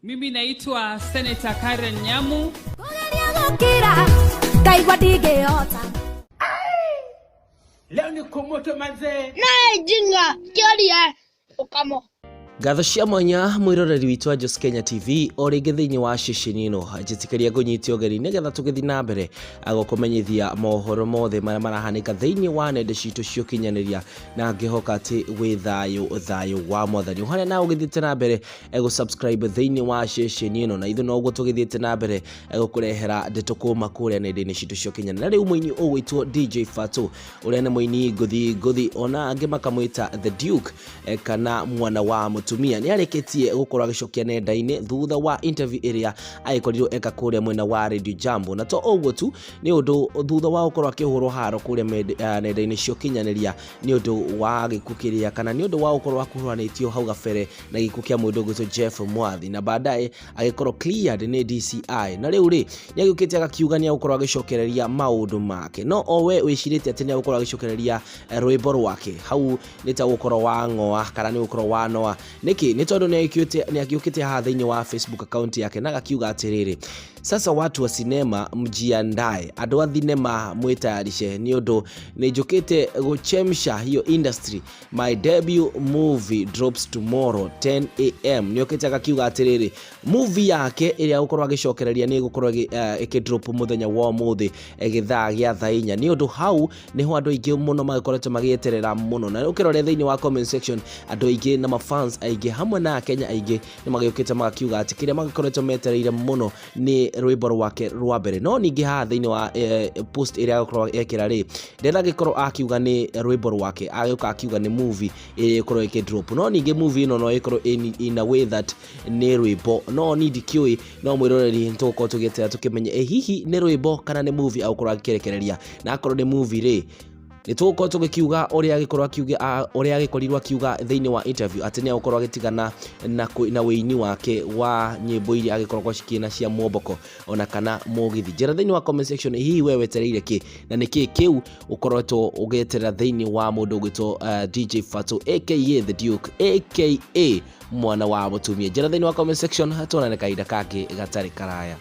Mimi naitwa Senator Karen Nyamu. Kũgeria gũkira ngaigua ndingĩhota. Leo ni kumoto manzee. Naye jinga kĩoria ũkamo. Ngatho cia mwanya mwĩroreri witũ wa Jos Kenya TV o rĩngĩ thĩinĩ wa ceceni ĩno, njĩtĩkĩria ngũnyite ũgeni nĩgetha tũgĩthiĩ na mbere gũkũmenyithia mohoro mothe marĩa marahanĩka thĩinĩ wa nenda citũ cia ũkinyanĩria, na ngĩhoka atĩ wĩ thayũ, thayũ wa Mwathani harĩa nawe ũgĩthiĩte na mbere gũ subscribe thĩinĩ wa ceceni ĩno, na ithuĩ noguo tũgĩthiĩte na mbere gũkũrehera ndeto kuma kũrĩa nenda-inĩ citũ cia ũkinyanĩria. Na rĩu mũini ũgwĩtwo DJ Fatxo, ũrĩa nĩ mũini ngũthi ngũthi, ona angĩ makamwĩta The Duke kana mwana wa mũtumia, nĩ arĩkĩtie gũkorwo agĩcokia nenda-inĩ thutha wa interview ĩrĩa agĩkorirwo eka kũrĩa mwena wa Radio Jambo. Na to ũguo tu, nĩ ũndũ thutha wa gũkorwo akĩhũrwo haro kũrĩa nenda-inĩ cia ũkinyanĩria nĩ ũndũ wa gĩkuũ kĩrĩa, kana nĩ ũndũ wa gũkorwo akuruhanĩtio hau gabere na gĩkuũ kĩa mũndũ ũgwĩtwo Jeff Mwathi, na baadaye agĩkorwo cleared nĩ DCI. Na rĩu rĩ, nĩ agĩũkĩte agakiuga nĩ agũkorwo agĩcokereria maũndũ make. No o we wĩcirĩtie atĩ nĩ agũkorwo agĩcokereria rwĩmbo rwake, hau nĩ ta gũkorwo wang'oa kana nĩ gũkorwo wanoa. Nĩkĩ? Nĩ tondũ nĩ agĩũkĩte haha thĩinĩ wa Facebook account yake na agakiuga atĩrĩrĩ, "Sasa watu wa sinema mjiandae, andũ a thinema mwĩtayarishe, nĩ ũndũ nĩ njũkĩte gũchemsha hiyo industry. My debut movie drops tomorrow 10 am." Nĩ okĩte agakiuga atĩrĩrĩ, movie yake ĩrĩa gũkorwo agĩcokereria nĩ ĩgũkorwo ĩkĩ drop mũthenya wa ũmũthĩ gĩthaa gĩa thaa 4. Nĩ ũndũ hau nĩho andũ aingĩ mũno magĩkoretwo magĩeterera mũno, na ũkĩrore thĩinĩ wa comment section, andũ aingĩ na mafans aingĩ hamwe na Akenya aingĩ nĩ magĩũkĩte magakiuga atĩ kĩrĩa magĩkoretwo metereire mũno nĩ rwĩmbo rwake rwa mbere. No ningĩ haha thĩinĩ wa post ĩrĩa agũkorwo ekĩra rĩ, ndenagĩkorwo akiuga nĩ rwĩmbo rwake, agĩũka akiuga nĩ movie ĩrĩa ĩkorwo ĩkĩ drop. No ningĩ movie ĩno no ĩkorwo in a way that nĩ rwĩmbo, no ni ndikĩũĩ. No mwĩroreri, nĩtũgũkorwo tũgĩeterera tũkĩmenye ĩ hihi nĩ rwĩmbo kana nĩ movie agũkorwo akĩrekereria. Na akorwo nĩ movie rĩ, nĩ tũgũkorwo tũgĩkiuga ũrĩa agĩkorwo akiuga, ũrĩa agĩkorirwo akiuga thĩinĩ wa interview atĩ nĩ agũkorwo agĩtigana na wĩini wake wa nyĩmbo iria agĩkoragwo cikĩina cia mwomboko ona kana mũgithi. Njĩra thĩinĩ wa comment section, hihi we wetereire kĩ, na nĩ kĩ kĩu ũkoretwo ũgĩeterera thĩinĩ wa mũndũ ũgwĩtwo DJ Fatxo aka The Duke aka mwana wa mũtumia? Njĩra thĩinĩ wa comment section, tuonane kahinda kangĩ gatarĩ karaya.